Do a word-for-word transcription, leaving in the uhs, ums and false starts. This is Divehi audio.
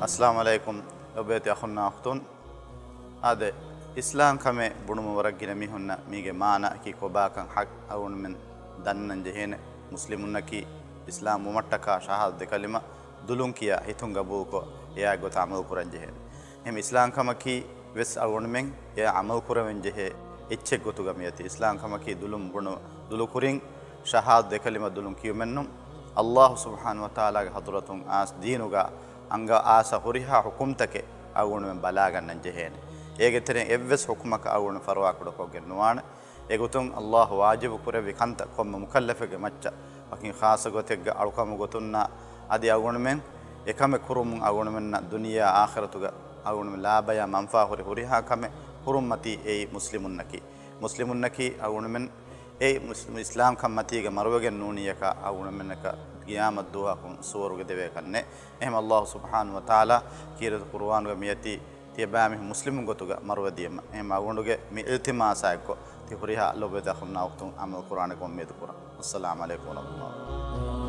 އައްސަލާމު ޢަލައިކުމް. ލޮބުވެތި އަޚުންނާ އުޚްތުން. އާދެ، އިސްލާމް ކަމެއް ބުނުމަށް ވަރަށް ގިނަ މީހުންނަށް މީގެ މާނައަކީ ކޮބާކަން ޙައްޤު އަޅުގަނޑުމެން ދަންނަން ޖެހޭނެ. މުސްލިމުންނަކީ އިސްލާމް ވުމަށްޓަކާ ޝަހާދަތު ދެ ކަލިމަ ދުލުން ކިޔާ ހިތުން ގަބޫލުކޮށް، އެއާ ގޮތަށް ޢަމަލު ކުރަން ޖެހޭނެ. އެހެން އިސްލާމް ކަމަކީ ވެސް އަޅުގަނޑުމެން އެއާ ޢަމަލު ކުރެވެން ޖެހޭ އެއްޗެއް ގޮތުގަ މިއޮތީ. އިސްލާމް ކަމަކީ ދުލުން ބުނު، ދުލުކުރިން ޝަހާދަތު ދެ ކަލިމަ ދުލުން ކިޔުމެއްނު، އައްލާހު ސުބްޙާނަހު ވަތަޢާލާގެ ޙަޟްރަތުން އާސް ދީނުގަ އަނގަ އާސަ ހުރިހާ ޙުކުމްތަކެއް އަޅުގަނޑުމެން ބަލާގަންނަން ޖެހޭނެ. އޭގެ ތެރެއިން އެއްވެސް ޙުކުމަކަށް އަޅުގަނޑު ފަރުވާ ކުޑަކޮށްގެން ނުވާނެ. އެގޮތުން އައްލާހު ވާޖިބު ކުރެއްވި ކަންތައް ކޮންމެ މުކައްލަފެއްގެ މައްޗަށް ވަކިން ޚާއްޞަ ގޮތެއްގަ އަޅުކަމުގެ ގޮތުންނާ އަދި އަޅުގަނޑުމެން އެކަމެއް ކުރުމުން އަޅުގަނޑުމެންނަށް ދުނިޔެއާ އާޚިރަތުގަ އަޅުގަނޑުމެން ލާބަޔާ މަންފާ ހުރި ހުރިހާ ކަމެއް ކުރުންމަތީ އެއީ މުސްލިމުންނަކީ. މުސްލިމުންނަކީ އަޅުގަނޑުމެން އެއީ މުސް-، އިސްލާމްކަން މަތީގަ މަރުވެގެން ނޫނިއްޔަކާ އަޅުގަނޑުމެންނަކަށް ޤިޔާމަތް ދުވަހަކުން ސުވަރުގެ ދެވޭކަށް ނެތް. އެހެން އައްލާހު ސުބްޙާނަހު ވަތަޢާލާ ކީރިތި ޤުރުއާނުގަ މިއޮތީ ތިޔަބައިމީހުން މުސްލިމުން ގޮތުގަ މަރުވެދިޔަމަ. އެހެން އަޅުގަނޑުގެ މި އިލްތިމާސާ އެއްކޮށް ތި ހުރިހާ ލޮބުވެތި އަޚުންނާ އުޚްތުން ޢަމަލު ކުރާނެކަން އުއްމީދު ކުރަން. އައްސަލާމު ޢަލައިކުމް ވަރަޙްމަތުﷲ.